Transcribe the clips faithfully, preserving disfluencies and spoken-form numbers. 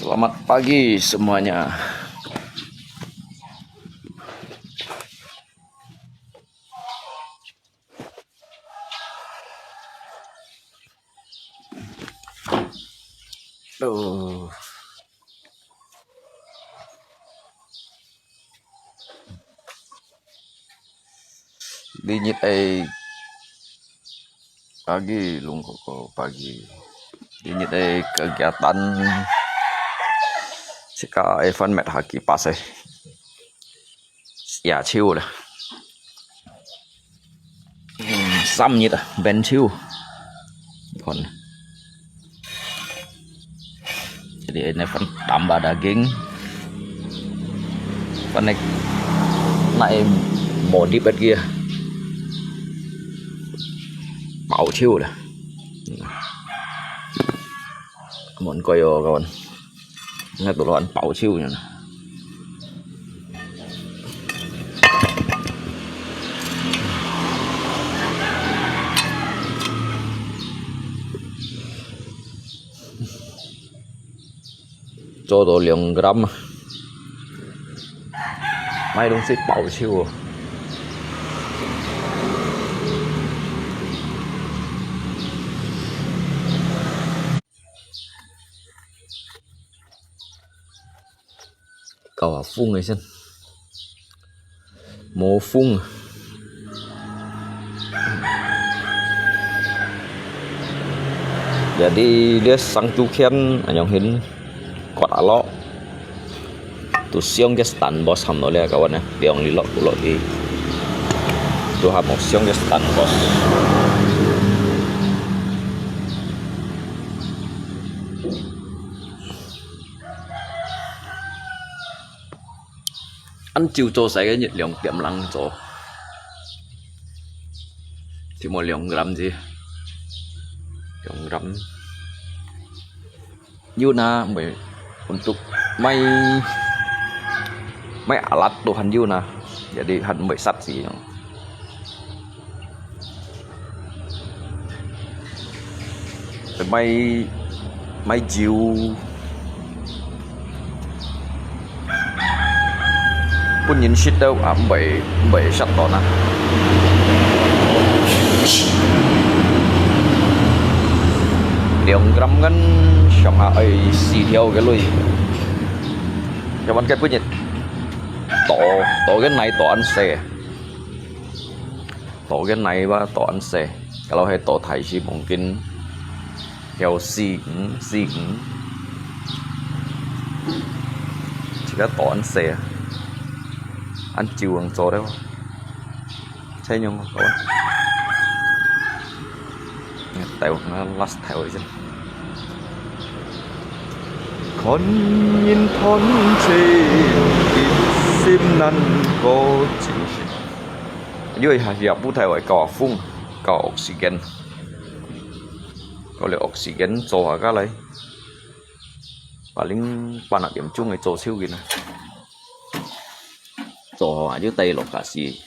Selamat pagi semuanya. Aduh. Linyit ai pagi, lungkoko pagi. Linyit ai kegiatan sika Evan met haki pas ai. Ya chiu lah. Hmm, sam nyit ah, ben chiu. Kon. Jadi, ini pun tambah daging. Panek naik modif lagi ya. Pau chiu lah. Mon koyo kawan. Ngat tu lawan pau chiu nyan. Cho to liang gram. Mai dong si pau chiu. Kau a fung ai sen. Mo fung. Jadi dia sang tu kian anyong hin kuat alo. Tu siang ke stand bos ham lo le kawan ya. Liang lilok lok di. Tu ham mo siang ke stand bos. Ăn chiu cho sai ke nhiệt量tiêm lăng cho. Chỉ một liang gram gì. Liang gram. Yuna mười untuk mai mai alat tuhan yuna. Jadi han mười sat gì. Mai mai jiu. Pun yin shit tau ah, mbai mbai sat to na. Liang gram kan siang ha ai si thiau ke lui. Kawan ke pun yin. To to ke nai to an se. To ke nai ba to an se. Kalau hai to thai si mungkin. Theo si ng si ng. Chỉ có to an se. An chiu ang cho đấy. Sai nhung ko. Tèo nó last tèo chứ. Khon yin thon che sim nan ko chi. Yoi ha ya bu thai wai ko fung ko oxygen. Ko le oxygen cho ha ka lai. Paling panak yam chung ai cho siu gin. Cho ha yu tai lo ka si.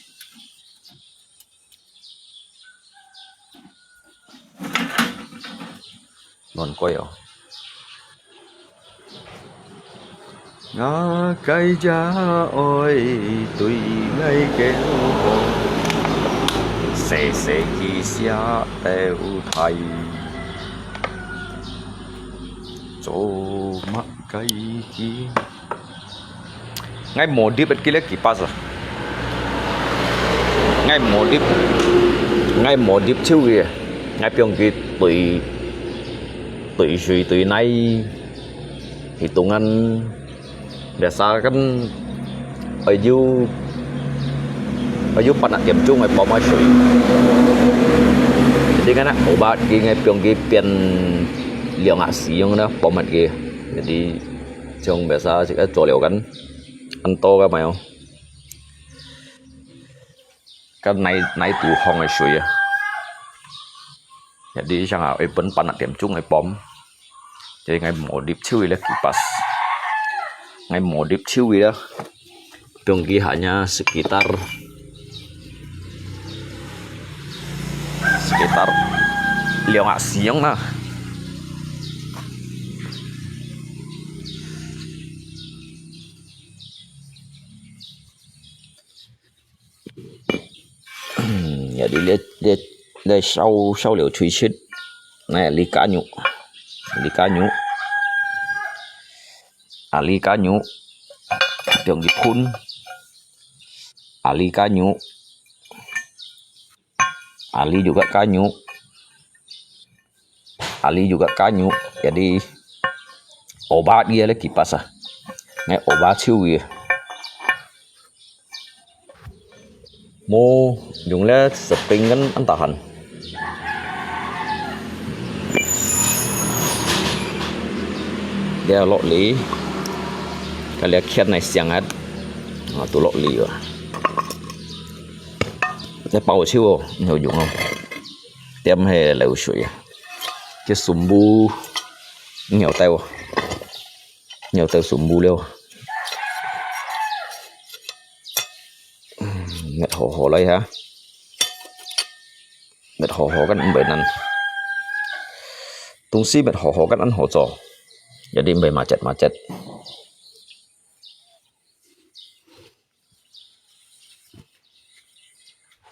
Non koi o. Nga kai ja oi tui ngai keo ho. Se se ki sia teu thai. Cho ma kai ki. Ngai modif et ki le ki pas a. Ngai modif. Ngai modif chiu ki. ，𠊎放佢對對水對泥，佢當然biasa kan愛有愛有半粒點鐘愛放下水。Jadi kan nak obat佢，𠊎放佢變兩下時樣啦，放下佢。Jadi像biasa自家做了kan，恁多个嘛哦。 个泥泥肚放个水啊。Jadi想啊，一般半粒點鐘个bomb，jadi ngai modif ciwi lah kipas，ngai modif ciwi lah，用佢hanya sekitar sekitar兩下時樣啦。 Jadi這這這燒燒了炊出，那這加油，這加油，啊這加油，用一盆，啊這加油，啊這又个加油。 啊這又个加油，jadi obat佢个kipas啊，ngai obat ciwi。無用了，setting kan antahan。這落嚟，个這圈來上啊，啊，都落嚟啊。 這包手哦，毋曉用哦，點係流水啊，這全部毋曉掉哦，毋曉掉全部了。嗯，搣好好來哈，搣好好kan毋會難，東西搣好好kan恁好做，jadi毋會macet-macet。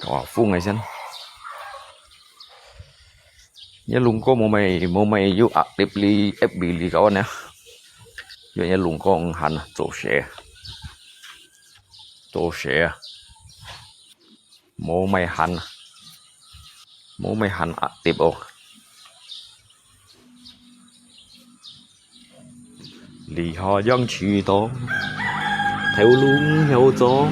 哇，風个先。這龍哥無買無買有壓力哩，壓力哩搞呢。因為這龍哥很閒啊，做事，做事啊，無買閒啊，無買閒壓力哦。 這下正遲到，頭路毋曉做，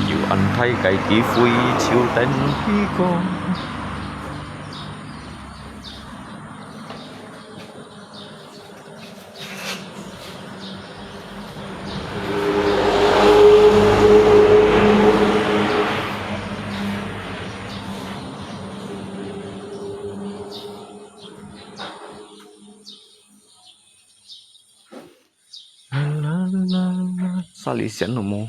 有恁大个機會就等佢過。 Sali sian lo mo.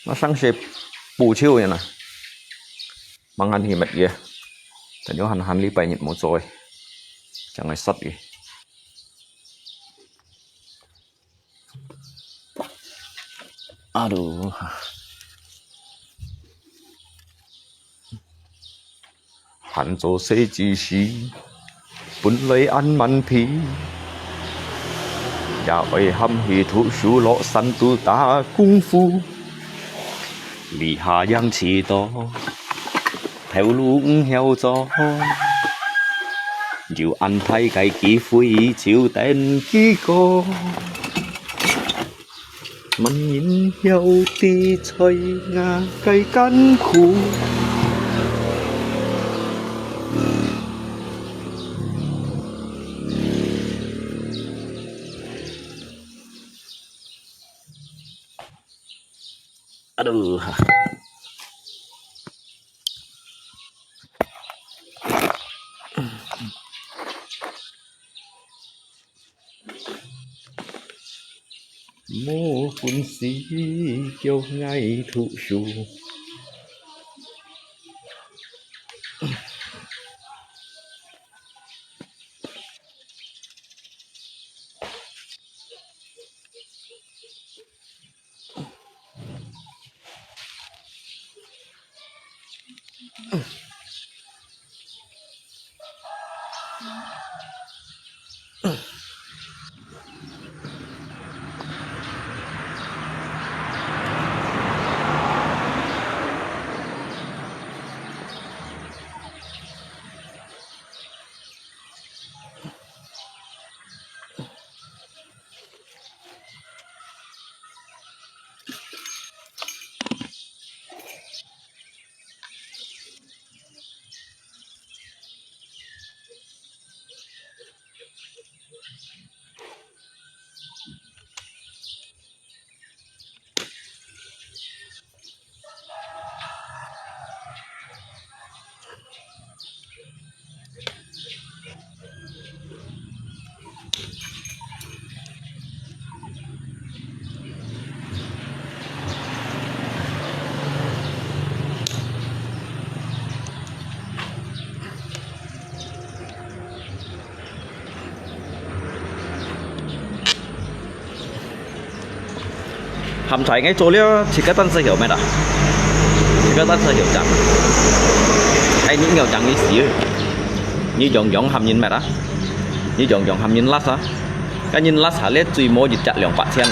Masang siya puchiw yan ah. Mangan hi mat ye. Tanyo han han li pa init mo choy. Chang ay sat ye. Aduh. Hanzo seji shi, pun lei an man pi. Ya oi ham hi thu shu lo san tu ta kung fu. Li ha yang chi to. Theo lu ng hiao zo. Yu an thai kai ki fui chiu ten ki ko. Mân ngin hiau ti choi nga kai kan khu. Aduh. Mo kun si kiêu ngai thu shu. 鹹菜𠊎做了，自家單色曉咩啦？自家單色曉醬。哎，你曉醬你死，你樣樣鹹人咩啦？你樣樣鹹人辣啊？該人辣下咧，最無一隻兩百千。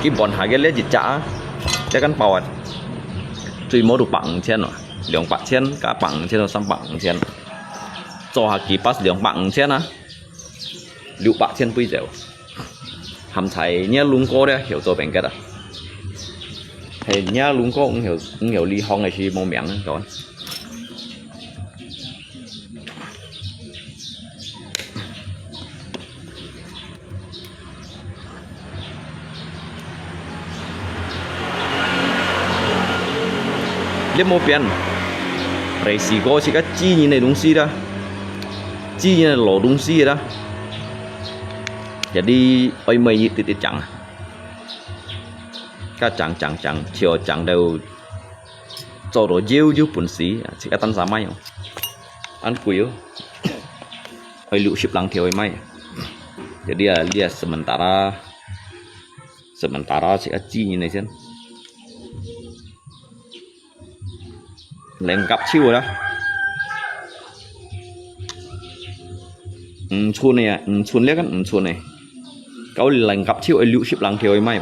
基本下个咧一隻啊，這間包啊，最無都百五千咯，兩百千加百五千到三百五千。 做下幾把兩百五千啊，六百千飛走。鹹菜你攏過了，曉做變个啦。係，你攏過，毋曉，毋曉你行个係無名啊，講。 你無變，這係个係个自然个東西啦，自然个老東西啦。Jadi愛每日直直醬啊，該醬醬醬，就醬到做到有有本事啊，自家單儕賣哦，恁貴哦，愛六十零條个賣。Jadi啊，你啊sementara。 Sementara自家自然个先。零甲手啦。五寸个啊，五寸了，五寸个。搞零甲手，六十零條个賣。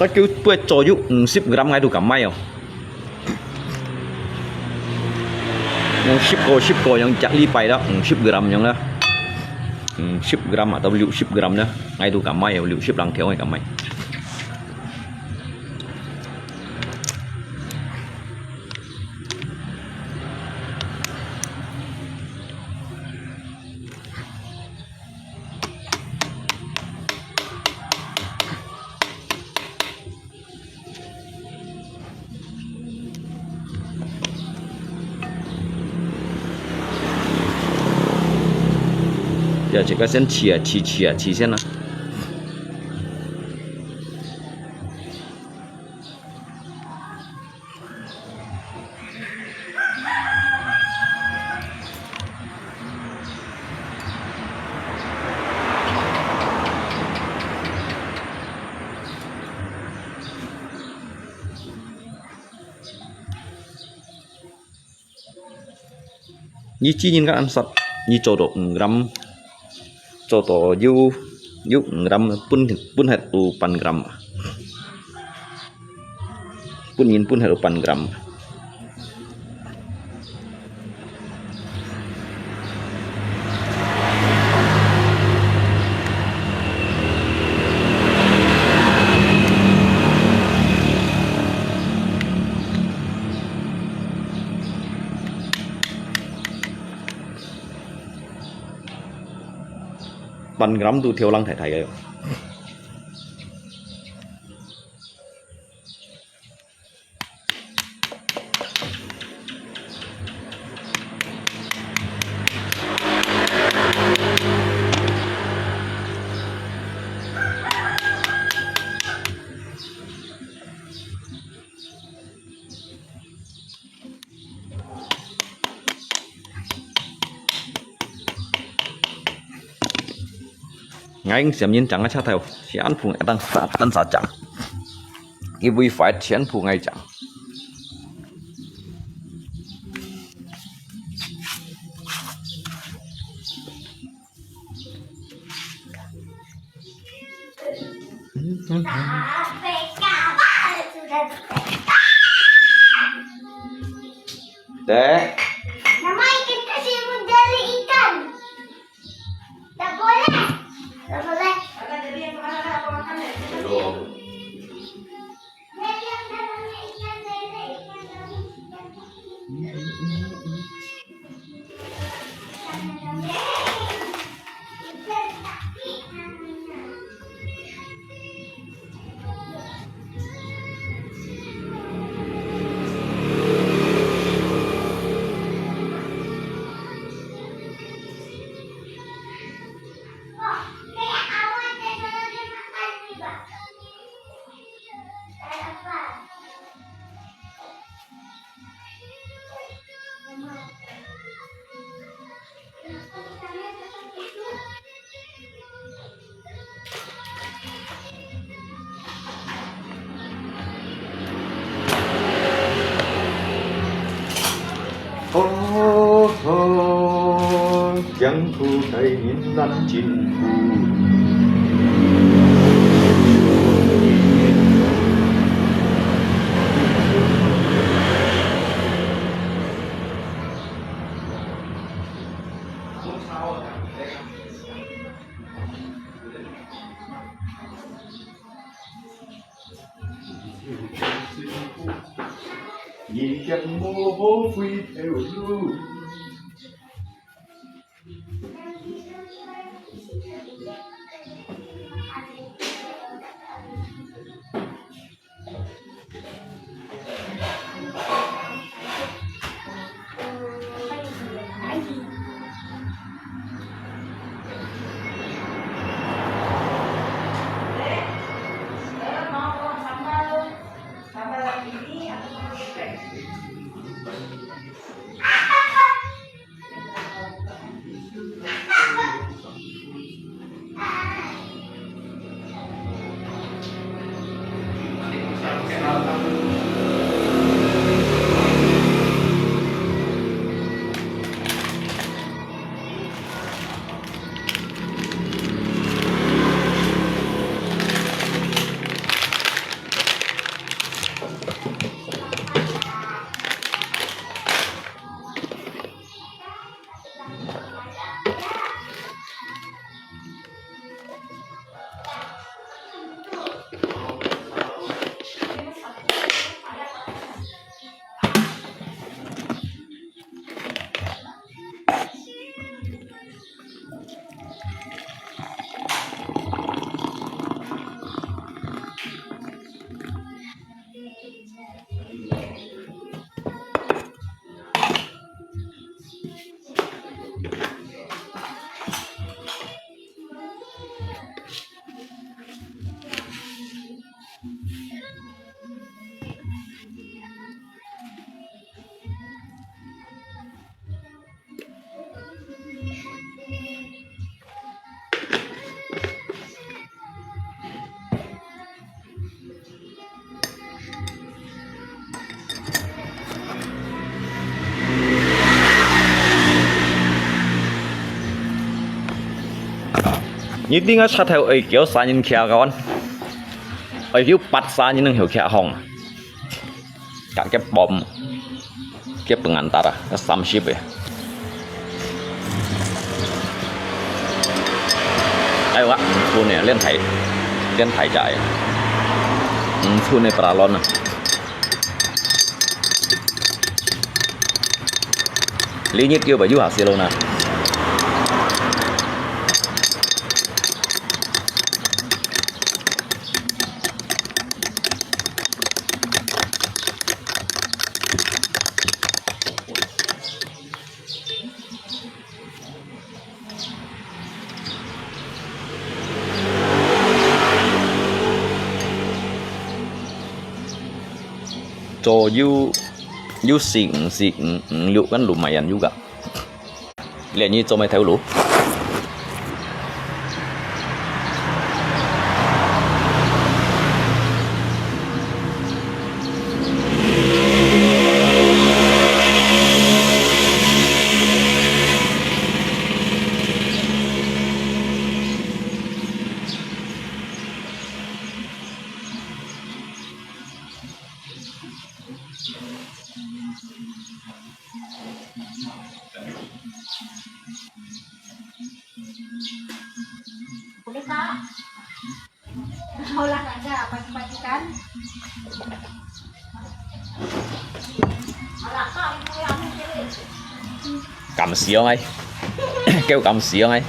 該九百左右，五十gram𠊎都敢賣哦。用十個、十個樣，一禮拜啦，五十gram樣啦。五十gram啊，到六十gram啦，𠊎都敢賣哦，六十零條𠊎敢賣。呀，這個先切啊，切切啊，切先啊。 你自然个暗殺，你做到五gram，做到有，有五gram，分，分忒有半gram，分人分忒有半gram。 半gram都挑冷太太个。 𠊎用閃電將个車頭全部當殺，當殺將，佢會fight全部𠊎將。 Dek. Nama ikan kasih menjadi ikan? Tak boleh. Tak boleh. 一定愛車頭愛叫三人客个，愛有八三人能夠客項。 Kak kep bom, kep pengantar ah, samsip eh. Ayo ah, phun eh, lian thai, lian thai jai. Phun eh, paralon ah. Liñit kêu bà yu hả xí lô nè. 左右，右四五四五五六，kan lumayan juga. Lihat ni做咩頭路？Boleh tak? Olahraga pagi-pagi kan? Alah, tak, ibu yang ni. Kam siang ai. Kêu kam siang ai.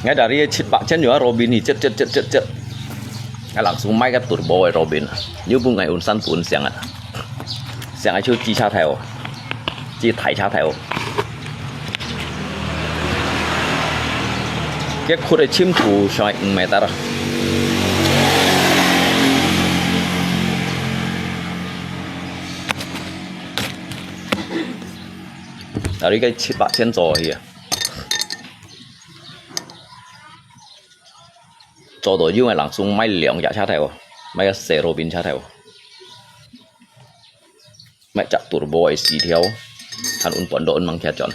Ngai dari 七八千 yo Robin ni, cet, cet, cet, cet, cet. Ngai langsung mai ka turbo ai Robin. Yu pun ngai unsan pun siang ah. Siang ai chu chi cha thai o. Chi thai cha thai o. Ke khut ai chim tu shoi ng mai ta ra. Dari ke 七八千 cho hi. Cho to yu ngai langsung mai liang ya cha thai o. Mai ka se Robin cha thai o. Mai chak turbo ai si thiau. Han un pon do un mang kia chon.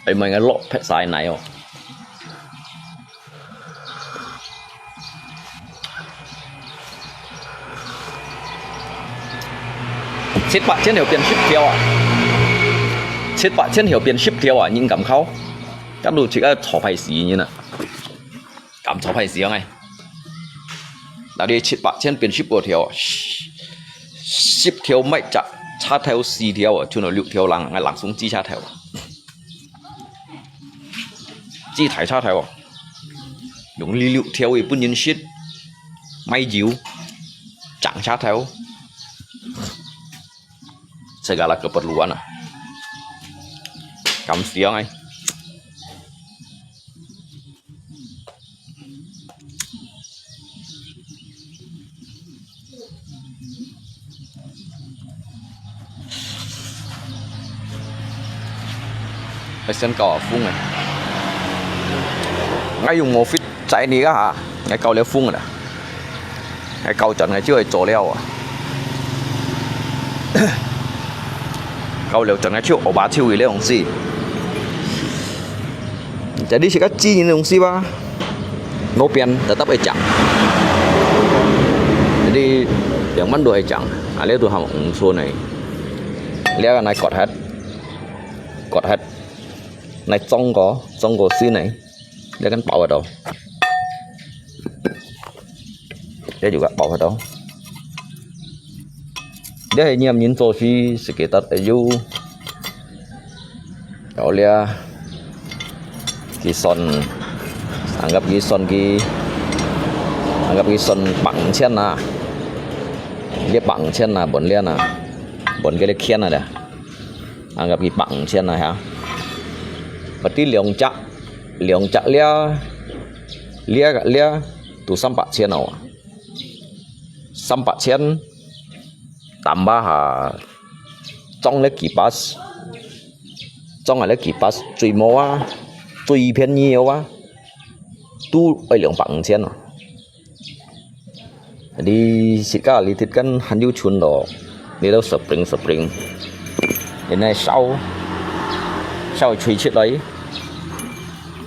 Ai mai ngai lok phet sai nai o. 七八千 heo pian sip thiau ah. 七八千 heo pian sip thiau ah, ngin kam khao. Kan lu chik a cho phai si ngin ah. Kam cho phai si ang ai. Nari 七八千 pian sip bo thiau. Sip thiau mai chak cha thai o si thiau ah, chun lo liu thiau lang, ngai langsung chi cha thai o. Chi thai cha thai o. Yung li liu thiau i pun yin shit. Mai jiu. Chang cha thai o. Segala keperluan ah. Kam siang ai. Ai sian kau ah, fung ai. Ngai yung mo fit chai ni ka ha. Ngai kau liao fung ah. Ngai kau chon ngai chiu ai cho liao ah. Kau liao chon ngai chiu o ba chiu i liao hong si. Jadi si ka chi ni hong si ba. Ngô Biên tetap ai chang. Jadi yang man do ai chang. A liao tu ham ung so nai. Liao nai kot hat. Kot hat. Nai chong ko, chong ko si nai. Liao kan pau hat do. Liao juga pau hat do. Liao hai niam yin cho si sekitar ayu. Kau liao. Ki son, anggap ki son ki, anggap ki son pang chen na. Ye pang chen na, bon lian na. Bon ke le kian na da. Anggap ki pang chen na ha. Pati liang chak, liang chak liao, liao, liao, tu 三百千 oh. 三百千, tambah ha, chong le kipas, chong le kipas, chui mo ah, chui phian nyi ah, tu ai 两百五千 oh. 你自家你貼緊還有存咯，你都spring spring，你那燒，燒吹出來，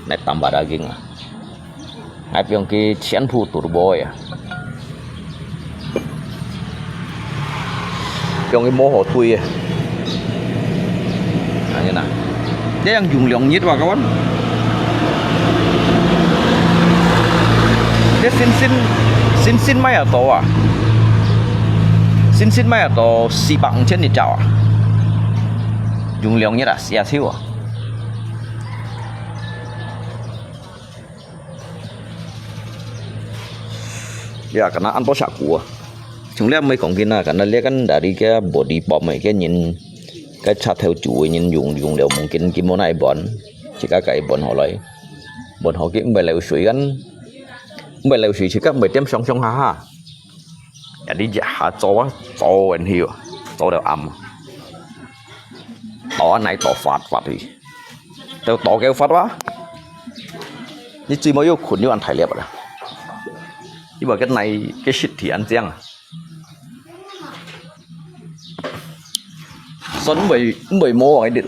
那tambah daging啊，那不用去全部都無呀。 用个無好推个。啊，你呐，這樣用兩日哇，kawan。這新鮮，新鮮賣啊多啊，新鮮賣啊多四百五千一隻啊，用兩日啊，四十triệu啊。Ya，kena安到下股啊。 從這毋係講緊啊，karena這kan dari个body pop个人，个車頭煮个人用，用了mungkin佢無哪一碗，自家个一碗好來，碗好佢毋係流水kan，毋係流水自家毋係點上上下下，ya你一下做啊，做完去啊，做到暗，做啊，哪做發發去，都做夠發哇，你最尾又睏又恁大粒啦，你話个哪个實體恁正啊？ Son會，會摸个滴。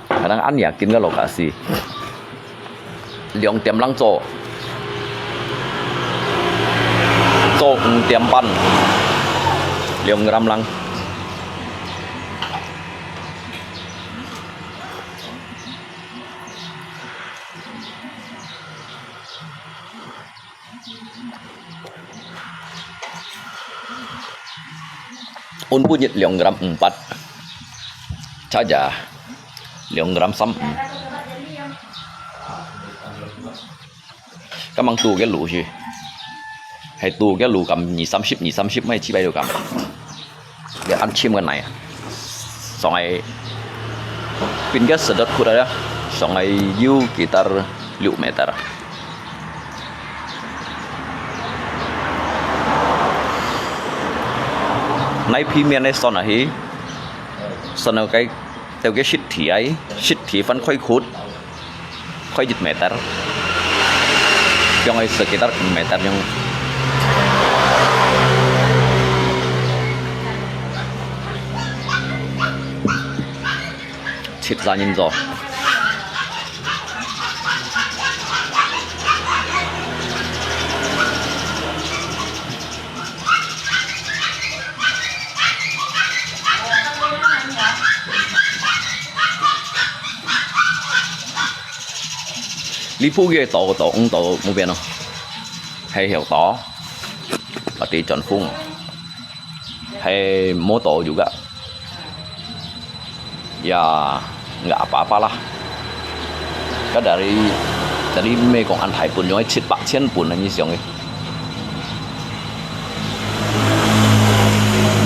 Kadang恁樣緊个lokasi，兩點零做，做五點半，兩點零。 Ôn bút nhiệt兩gram empat. Chaja兩gram 三五。Kamang tu cái lũ gì? Hay tu cái lũ gram 二三十, 二三十 mấy chỉ bao nhiêu gram? Để ăn chim cái này. Song ai pin cái sedot khut ada. Song ai yu kitar 六 meter. Nai phi mian nai son ahi. Son au kai teu ke sit thi ai, sit thi fan khoi khut. Khoi jit meter. Yong ai sekitar meter yong. Sit sa nyin zo. Li phu ye to to ung to mu bian no. Hai hiau to. Ba ti chon phung. Hai mo to juga. Ya, nggak apa-apa lah. Ka dari, dari mê kong an thai pun yong ai chit bak chien pun na ni siong.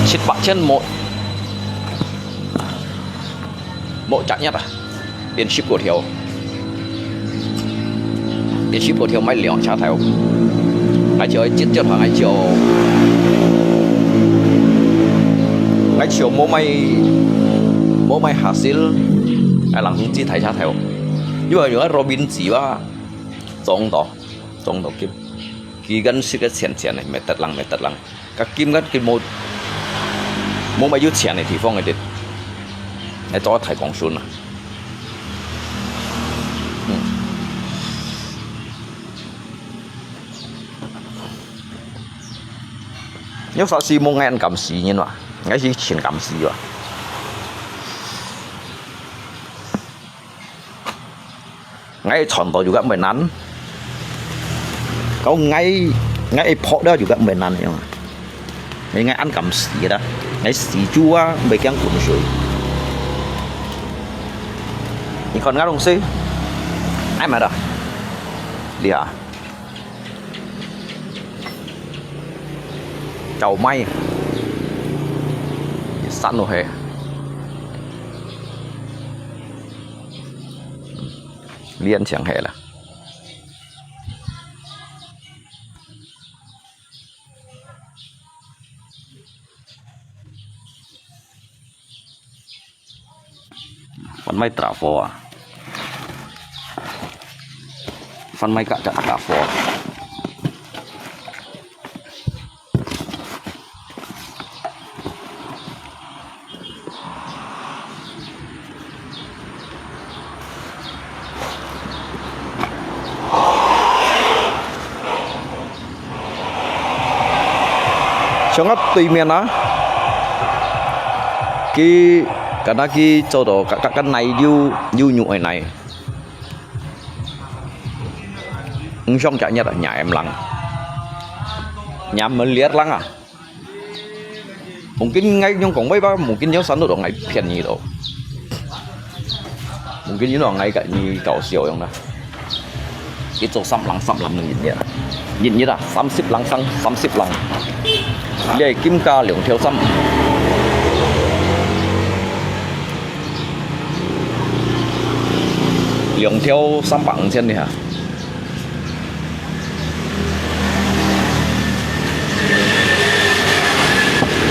Chit bak chien mo, mo chak nyat ah. Pian sip ko thiau. Pian sip ko thiau mai liang cha thai. Ngai chiu ai chit chot ha ngai chiu. Ngai chiu mo mai, mo mai hasil. Ngai lang hung chi thai cha thai. Yua yua Robin chi wa. Zong to, zong to kim. Ki gan sit ke chien chien ne, meter lang, meter lang. Ka kim gan ki mo, mo mai yu chien ne thi fong ai dit. Ngai to thai kong sun na. Yau sa si mo ngai an kam si nyin wa. Ngai si chin kam si wa. Ngai chon to juga mbai nan. Kau ngai, ngai phok da juga mbai nan yong. Ngai, ngai an kam si da. Ngai si ju wa mbai kiang kun sui. Ni kon ngai rong si. Ai ma da. Lia. Chau mai. San lo he. Liên chẳng hề là. Phần may trả phô à? Phần may cả trả trả phô. 像啊對面啊，佢敢若佢做到个个个泥溜溜肉个泥，毋想食熱啊，熱em lang，熱melihat lang啊。Mungkin ngai nyong kong bai ba, mungkin nyong sanut dong ngai pian ni do. Mungkin you know ngai ka ni 搞笑 yong na. 一做三零三零个人呀，人一啊，三十零三，三十零。你个金價兩條三，兩條三百五千的哈。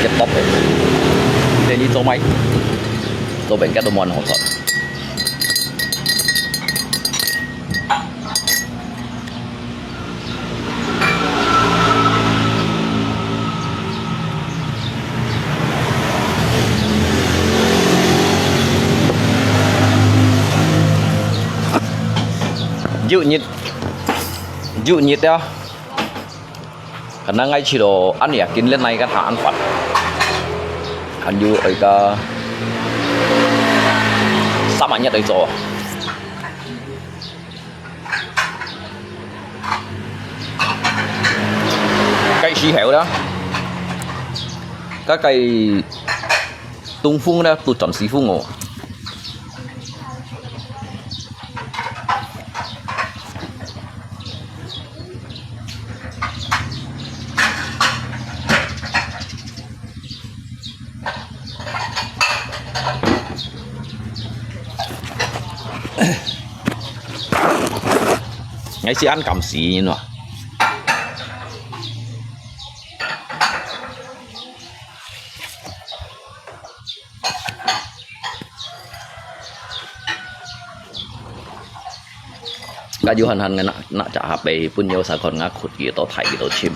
一top的，你你做咩？做邊个都無人好賺。 有日，有日啊，可能愛去到恁樣，今日那一個他安排，還有一個三萬一來做。 該時候啦，該个東風啦，都轉西風哦。𠊎係恁感死，你知無？ 該有閒閒个拿，拿隻下背，分有啥看啊，ขุ佢到，抬佢到深。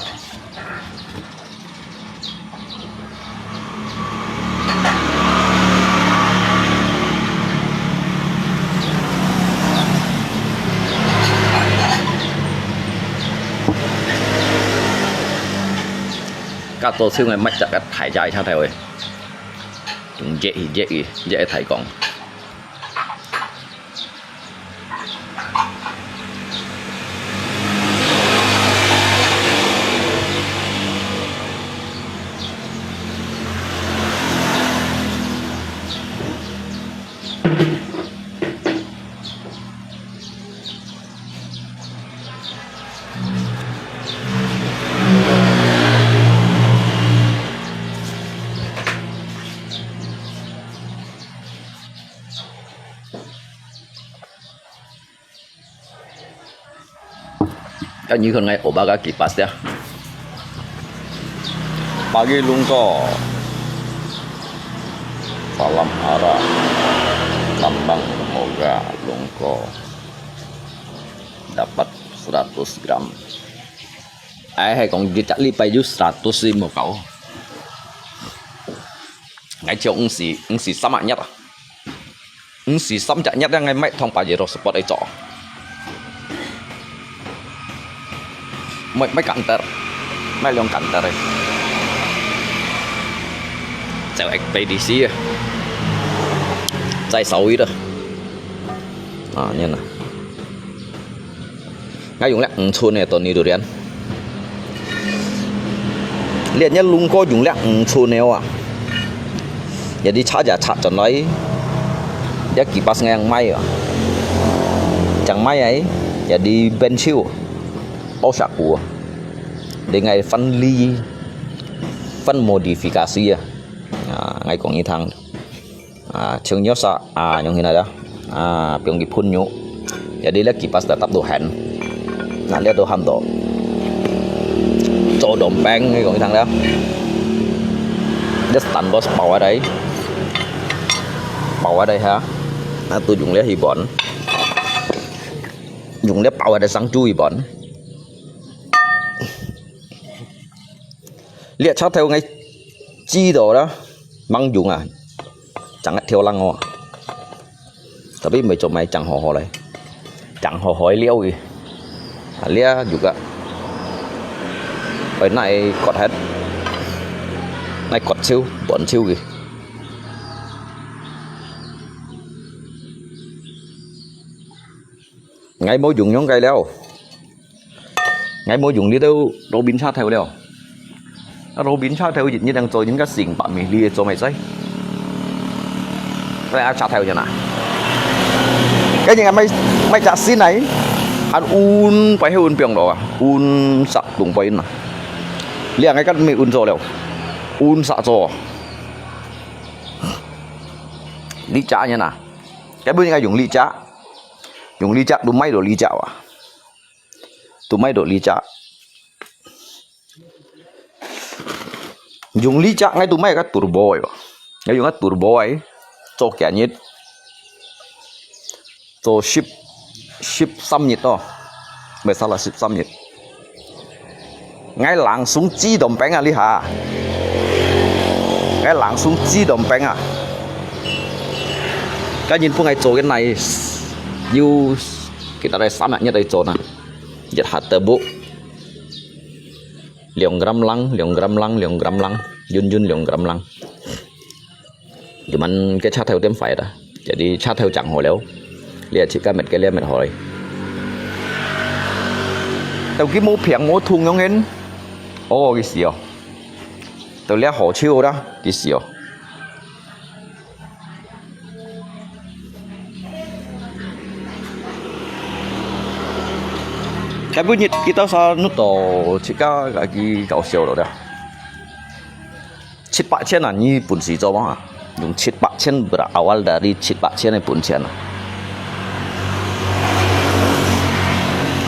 該做手个，買隻个大隻个車頭个，用熱去，熱去，熱个大缸。 Kan you kan ngai oba ka kipas ya. Pagi lungko. Malam ara. Tambang moga lungko. Dapat seratus gram. Ai, hai kong di tak li pai ju seratus lima kau. Ngai chiu ngsi, ngsi sama nyat ah. Ngsi sam jak nyat ngai mai thong pa je ro spot ai cho. Mai, mai kanter. Mai liong kanter ai. Chèo ekspedisi ah. Chai sau i da. Ah, nyan ah. Ngai yong liak ngcun e to ni durian. Liak nya lungko yong liak ngcun e wa. Jadi cha ja cha chon lai. Liak kipas ngai yang mai wa. Chang mai ai. Jadi benchiu. Pau sa ku. Di ngai fan li. Fan modifikasi ya. Ngai kong i thang. Ah, cheng nyo sa, ah, nyong hinai da. Ah, piong ki phun nyo. Jadi liak kipas tetap tu hen. Nah, liak tu ham tu. Cho dom peng ni kong i thang da. Liak stan bos pau adai. Pau adai ha. Nah, tu yong liak hi bon. Yong liak pau adai sang chu hi bon. Liak cha thêu ngai chi do da. Mang yong ah. Chang a thêu lang o. Tapi mai cho mai chang ho ho lai. Chang ho ho liao i. Liak juga. Oi nai kot het. 來割手，斷手佢。𠊎無用樣个了。 𠊎無用這兜Robin車頭了。啊，Robin車頭一日正做人家四五百米，你做麼个？該啊車頭樣啊。該人家買，買隻新來，還運擺去運放落啊，運煞動擺啊。你啊，𠊎今日運做了，運煞做。這隻樣啊，該本應該用這隻，用這隻都買到這隻啊。 都買到這隻。用這隻，𠊎都買个turbo个，𠊎用个turbo个，做幾日，做十，十三日哦，毋係，salah，十三日。𠊎langsung自動平啊，這下，𠊎langsung自動平啊。該人分𠊎做个耐，有幾多个三日日來做呢？ 一下tebuk，兩gram lang，兩gram lang，兩gram lang，yun yun兩gram lang。Cuman該車頭點壞啦，jadi車頭整好了，這自家搣个這搣好咧。到佢無平無痛樣形，哦，佢死哦。到這好笑啦，佢死哦。 Tapi你kita sa nuto，自家个搞笑了的。七八千啊，你本事做嘛？用七八千，berawal dari七八千个本錢啊。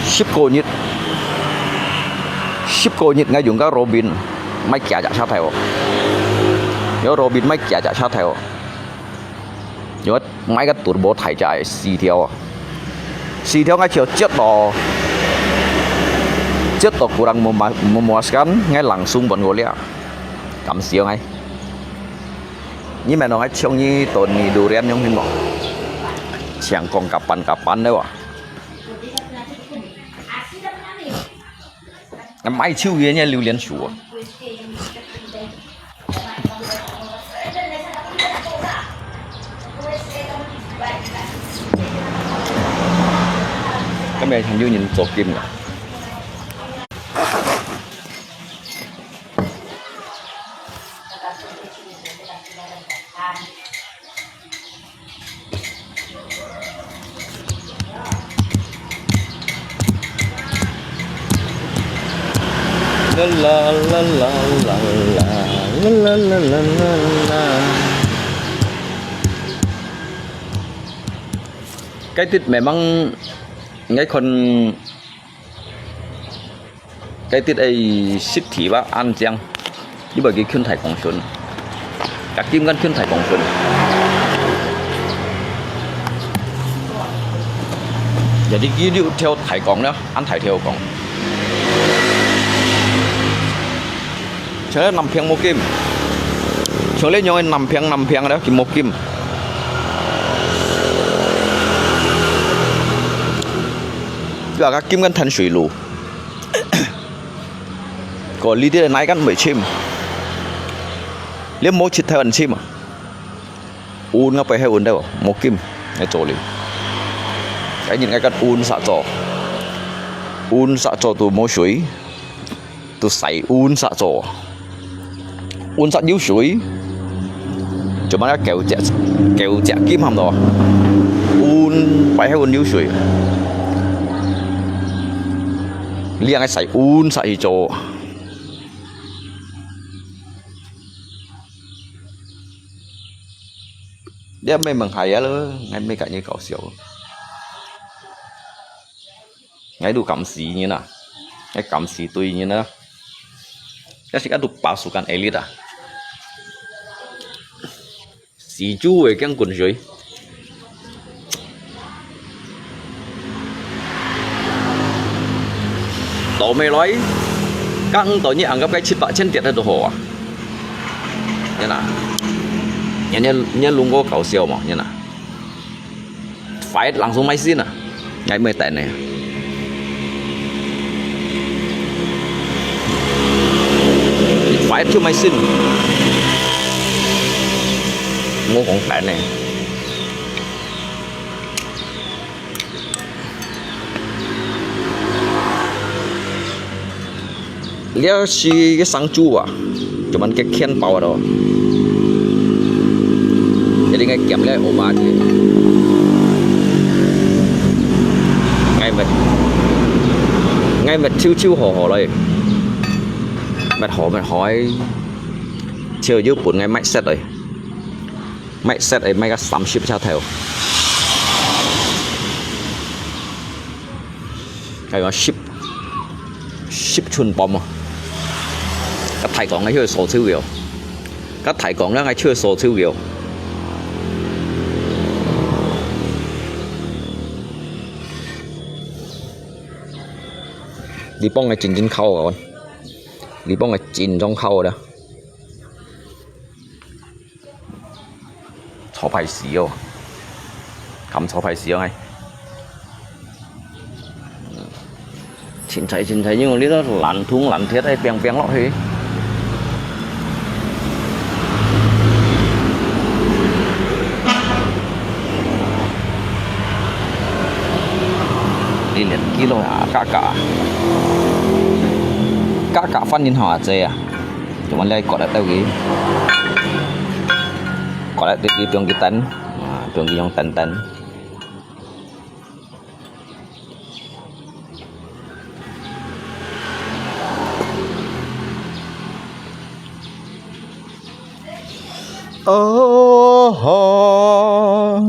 十個月，十個月，𠊎用个Robin，買幾隻車頭哦。有Robin買幾隻車頭哦。 因為買个turbo大隻个四條啊，四條𠊎就折到，折到kurang memuaskan，𠊎langsung分佢了，感謝𠊎。你們愛像你donn你durian樣形無？像講kapan-kapan了啊。 買手个呢，榴槤樹啊。今日還有人做金啊。 該兜memang𠊎看 該兜个實體吧，恁靚，你會去近大廣村，甲金間近大廣村。Jadi佢有條大廣了，恁大條廣。像該南平無金，像這樣个南平南平了，佢無金。佢話甲金間淡水路。 Ko lidi nai kan mui chim. Lia mo chit thai an chim. Un nga pai hai un dau, mo kim, ngai cho li. Cái nhìn ngai kan un sa cho. Un sa cho tu mo sui. Tu sai un sa cho. Un sa nhiêu sui. Cuma kéo chẹt, kéo chẹt kim ham đó. Un pai hai un nhiêu sui. Lia ngai sai un sa hi cho. Dia mai meng hai ya lo, ngai mai ka ni kau siau. Ngai du kam si ni na. Ngai kam si tui ni na. Ya si ka du pasukan elit ah. Si chu wei kiang kun sui. Tau mei loi, kang tau ni anggap kai chit pak chen tiat hai tu ho ah. Ni na. Ni ni ni lung ko kau siau mo, ni na. Fight langsung mai sin ah. Ngai mai tai ne. Fight chu mai sin. 我講等呢。這係个生豬啊，做麼个牽包啊都？一定愛鹹了，我媽去。𠊎乜，𠊎乜臭臭好好來，乜好乜好哎，就有本𠊎買set來。 買set會買个三十隻頭。還有十，十寸磅啊！該大講个就係手抽个哦，該大講个就係手抽个哦。你放个真正烤哦，你放个真正烤个。 炒排絲哦，鹹炒排絲哦，哎。凊彩凊彩，因為你都爛銅爛鐵，愛平平落去。你連幾落啊，價格啊，價格反應下啊，姐啊。 Cuma lai kok dah tahu lagi. Kok dah tahu lagi, piong kitan. Ha, piong kinyong tan-tan. Oh, oh.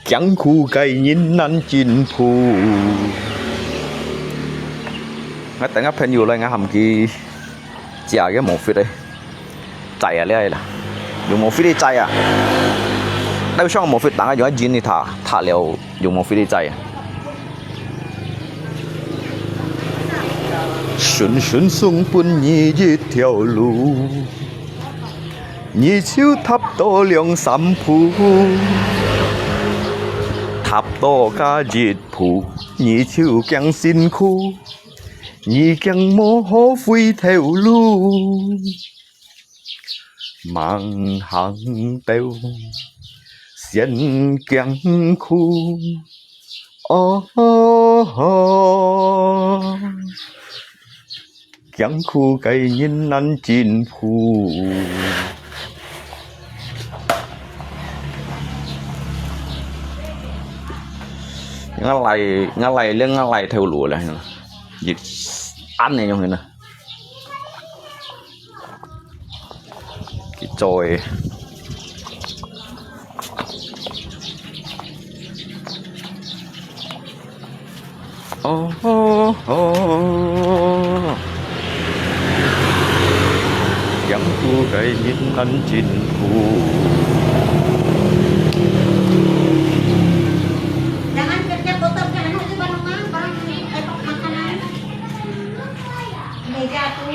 艱苦个人難進步。𠊎等下朋友來，𠊎喊佢借个無fit个，載啊，這个啦，用無fit个載啊。兜上無fit，等下用一斤个塔，塔了用無fit个載啊。順順送分你一條路。 你就踏到兩三步，踏到加一步，你就驚辛苦，你驚無好回頭路。慢行到先驚苦，哦。 艱苦个人難進步。𠊎來，𠊎來，連𠊎來頭路了，一，恁呢樣呢。 佢做个。哦，哦，哦。艱苦个人難進步。Jangan kerja kotor, jangan itu banungan, barang, eh, makanan. Meja tuh.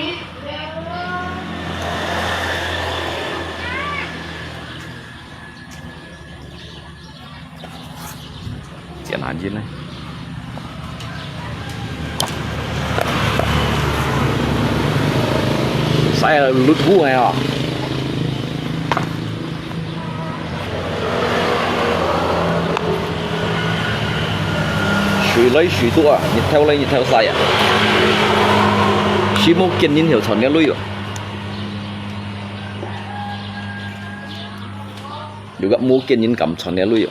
真難認呢。曬到熝熝个啊！ 水來水多啊，日頭來日頭曬啊。係無見人就賺了鐳哦。又个無見人敢賺了鐳哦。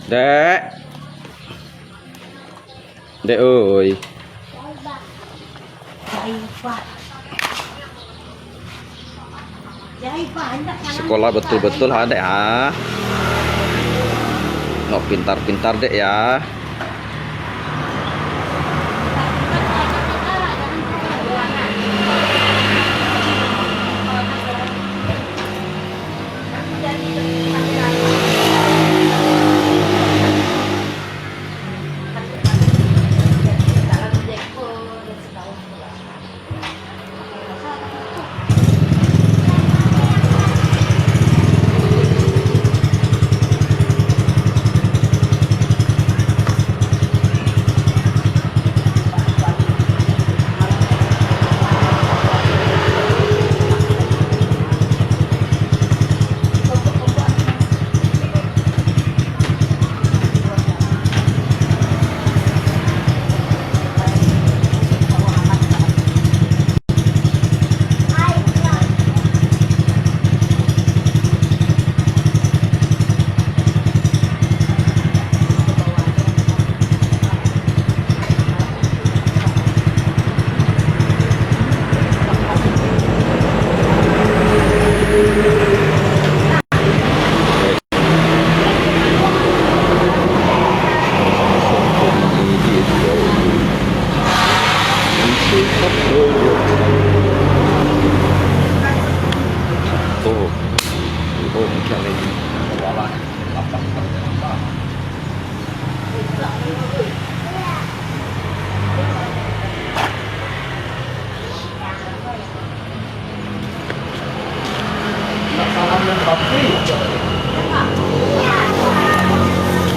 Dek. Dek ơi. Sekolah betul-betul ha, Dek, ha. Nok pintar-pintar, Dek, ya.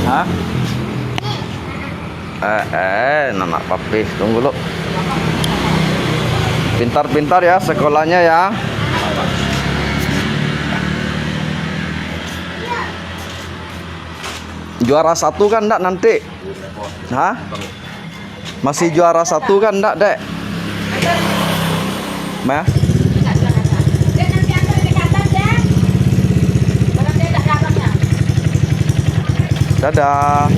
Hah? Eh, eh, anak papi, tunggu dulu. Pintar-pintar ya sekolahnya ya. Juara satu kan ndak nanti? Hah? Masih juara satu kan ndak, Dek? Mah? Dadah.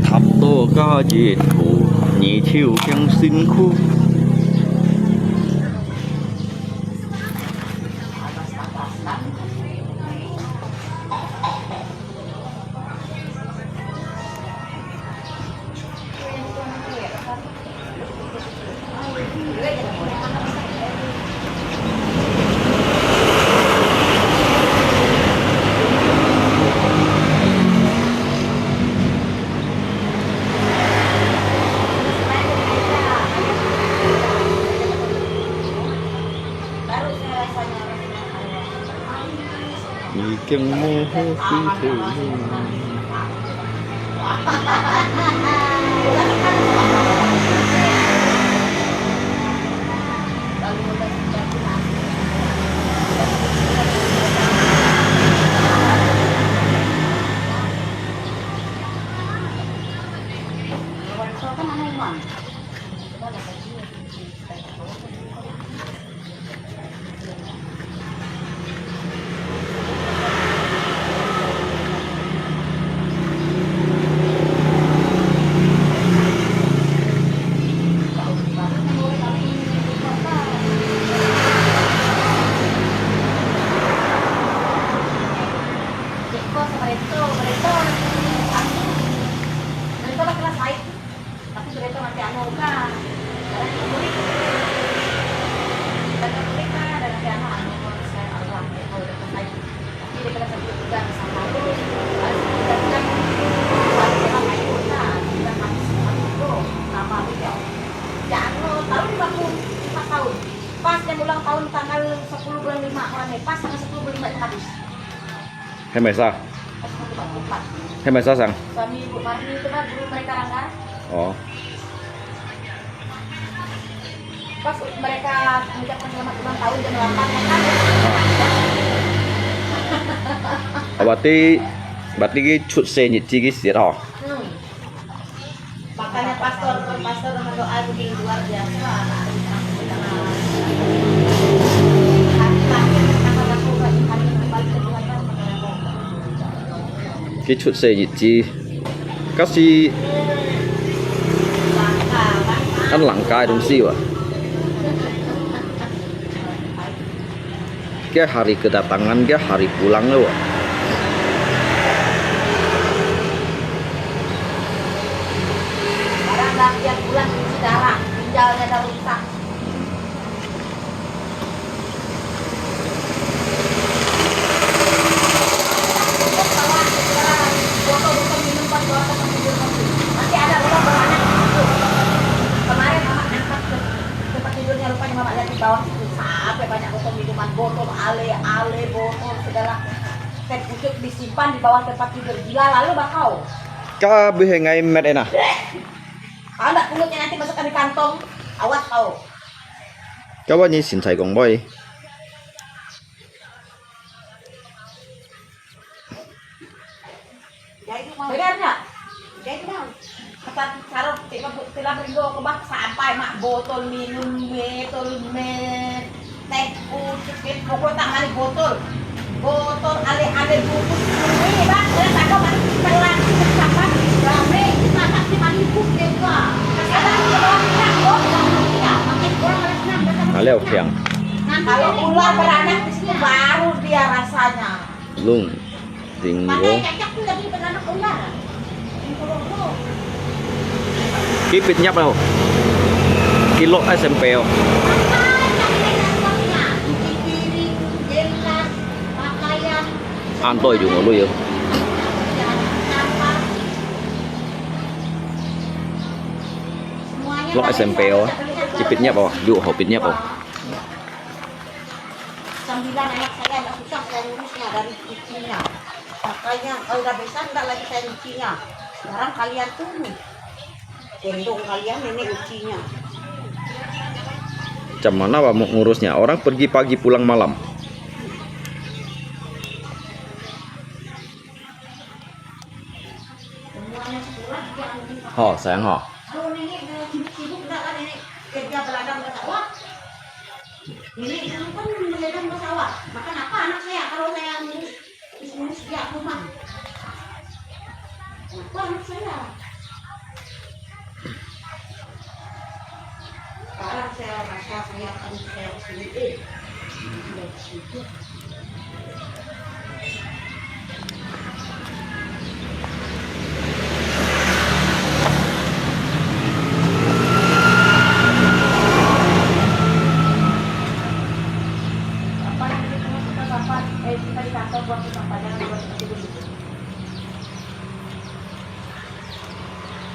踏到該一步，你就更辛苦。已經無好事體了。Hai Maisa? Hai Maisa sang? Suami Ibu Marni itu kan dulu mereka langgar. Oh. Pas mereka mengucapkan selamat ulang tahun jam delapan makan. Berarti, berarti 佢出世日子个時候。 Hmm. Makanya pastor, pastor mendoa begini luar biasa. 佢出世日子，該係恁冷家个東西哇。 Kaya hari kedatangan, kaya hari pulang lho. Barang dah siap pulang, cuci darah, ginjalnya dah rusak. Nanti ada orang beranak. Kemarin mama angkat ke tempat tidurnya, rupanya mama lihat di bawah situ sampai banyak botol minuman, botol ale, ale, botol segala. Teh pucuk disimpan di bawah tempat tidur. Gila lalu bakau. Kau bih ngai met ena. Kalau nggak kulitnya nanti masukkan di kantong, awas kau. Kau ni sin chai kong boy. Benar nggak? Jadi, Bang, kata sarung, tiga, tiga minggu ke, Bang, sampai mak botol minum, botol me, teh pucuk, pokok tak mari botol. Botol ale-ale bungkus. Ini, Bang, saya tak tahu, Bang, telan, sampai rame, masak di mari buk, ya, Bang. Ada di bawah, Bang, oh, Bang, iya, makin kurang ada senang, Bang. Kalau yang Kalau ular beranak di situ, baru dia rasanya. Lung, Tinggo. Kipit nyap tau. Kilo S M P oh. Antoi yung ulo yo. Lo S M P oh. Kipit nyap oh. Yu ho pit nyap oh. Sembilan anak saya nggak susah saya ngurusnya dari cucunya. Makanya kalau udah besar nggak lagi saya cucinya. Sekarang kalian tunggu. Gendong kalian nenek cucinya. Macam mana Pak mau ngurusnya? Orang pergi pagi pulang malam. Ho, sayang ho. Kalau nenek sibuk-sibuk nggak kan nenek kerja beladang ke sawah. Nenek itu kan beladang ke sawah. Makan apa anak saya kalau saya ngurus, ngurus dia rumah? Apa anak saya? Sekarang saya rasa saya akan saya sendiri. Sudah sibuk.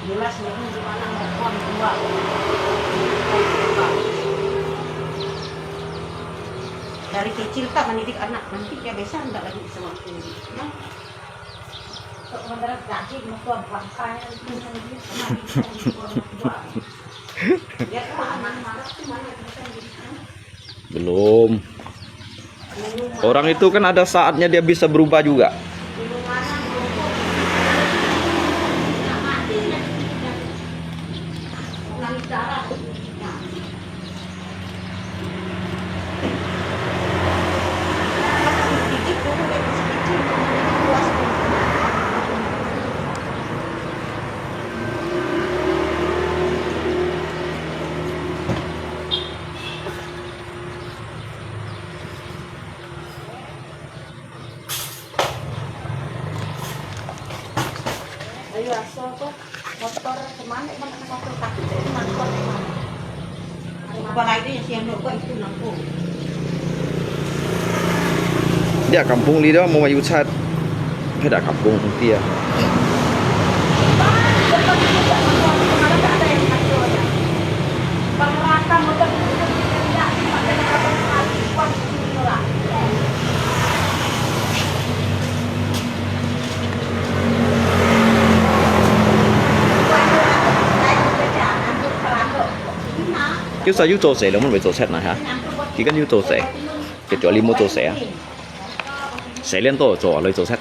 Jelas, memang di mana mau buang dua. Dari kecil tak mendidik anak, nanti dia besar nggak lagi bisa waktu. Untuk mendarat daging, mentuang bangkai, itu sendiri, mana bisa dibuang dua. Dia tuh anak marah tuh mana bisa dididik anak. Belum. Orang itu kan ada saatnya dia bisa berubah juga. Ayo, aso apa? Motor kemana? Mana motor takut itu nangkut. Kepala itu yang siang dulu, itu nangkut. Dia kampung li dah mau mayu chat. Dia kampung dia. Bang rata motor itu tidak dipakai, pakai sekali, kuat itu lah. Sa yuk zo se, lo mun wei zo set na ha. Ki kan yuk zo se. Ke jua li mo zo se a. Se lian to zo a, lo zo set.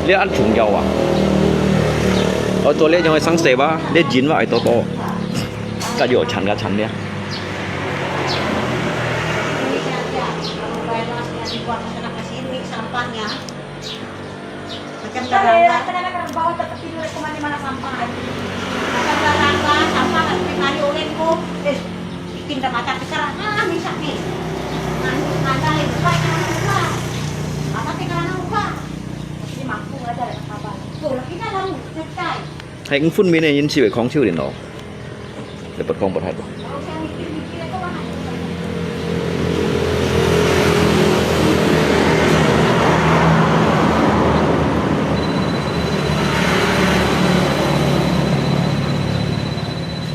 這恁重要啊！哦，做這樣个生食吧，這人吧，愛多多，該有錢个錢了。 Macam tetangga. Macam tetangga, sampah. Macam tetangga, sampah, kat kami ulin ko. Eh, bikin dah mata besar. Ah, misak ni. Anu, ada lagi. Apa tinggal anak lupa? Tapi mampu ada ada kabar. Tuh, lagi dah lalu, cetai. Hai, phun mi ne yin si wei khong chiu lin lo. 你不講不太懂。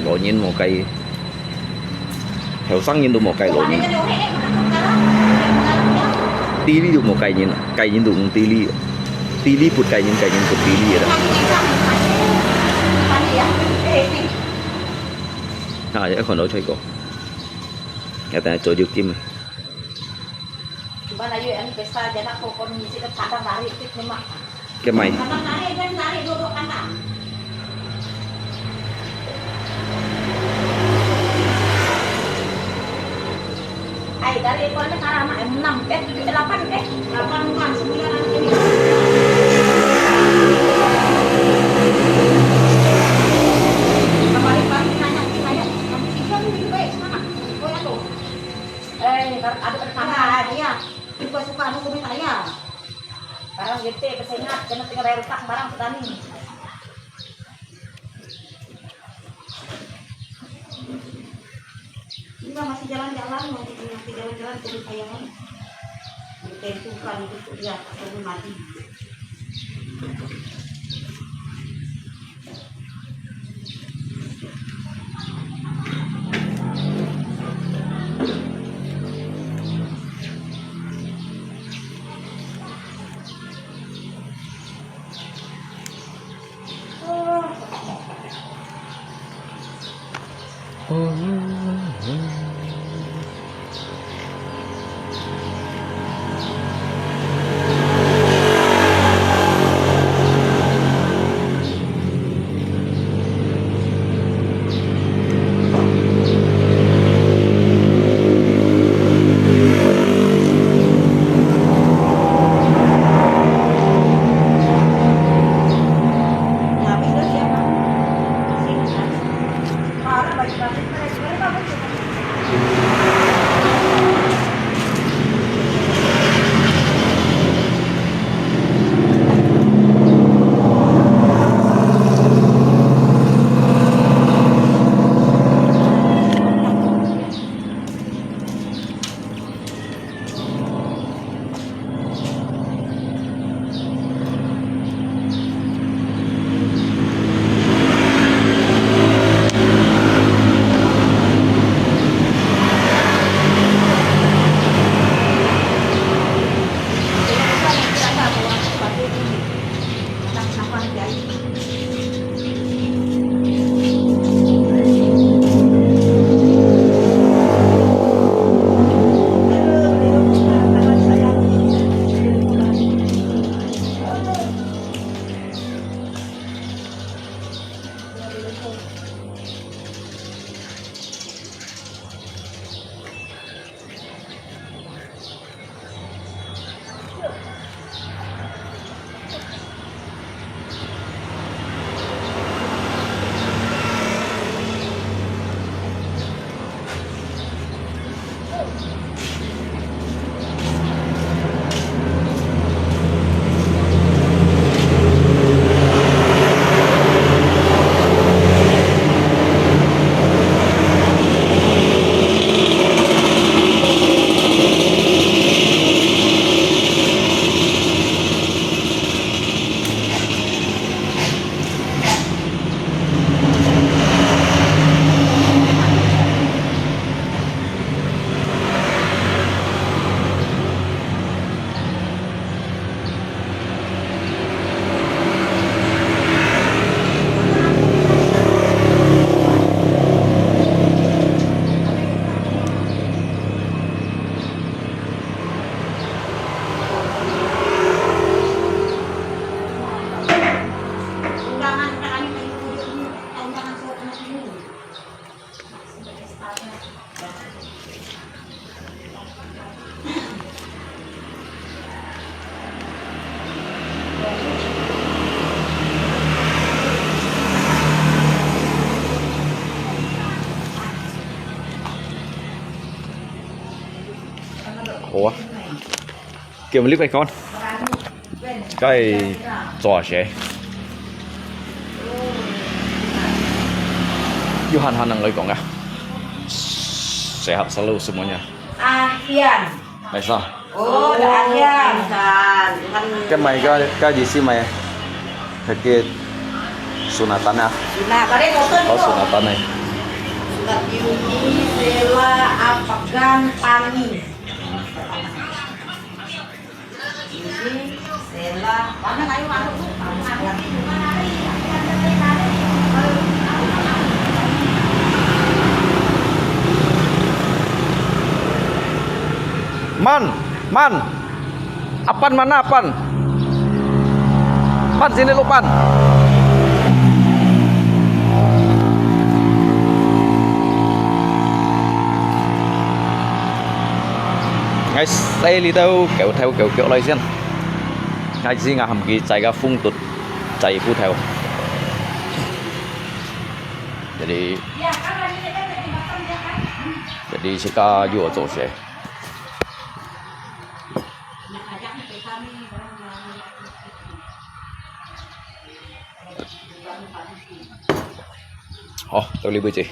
老人無計，後生人都無計老人。地理都無計人啊，計人都毋地理啊。地理不計人，計人不地理啊。啊，一看到出過。 Katanya tujuh kim. Cuman ayo, anu pesta jalan ko kon misi ke padang lari, tik lemak. Kemai. Padang lari, dan lari dua-dua kandang. Ai, dari itu ada karama, eh, enam, eh, tujuh, eh, delapan, eh, delapan orang, sembilan anak ini. Kembali, balik, nanya, nanya, nanti tiga minggu baik, semangat. Oh, ya, tuh. Eh, ada pertama, dia. Suka-suka, anu, komen saya. Barang gede, kesengat, kena tinggal bayar utang, barang petani. Ini masih jalan-jalan, masih jalan-jalan, terus sayang. Ditentukan untuk dia, atau mati. Kiam lipat kon. Kai cua se. Johan hanang loi kong ah. Sehat selalu semuanya. Ahian. Maisa. Oh, dah ahian. Kan mai ka ka di si mai. Sakit sunatan ah. Sunat, tadi foto. Oh, sunatan eh. Sunat Yuni, Sela, Apagan, Pani. Man, man. Apan mana apan? Pan sini lo pan. Ngai sai li tau kêu thau kêu kêu lai sian. Ngai si ngai ham ki cai ka phung tut cai phu thau. Jadi, jadi sika yu cho se. Hor, tau li bui chi.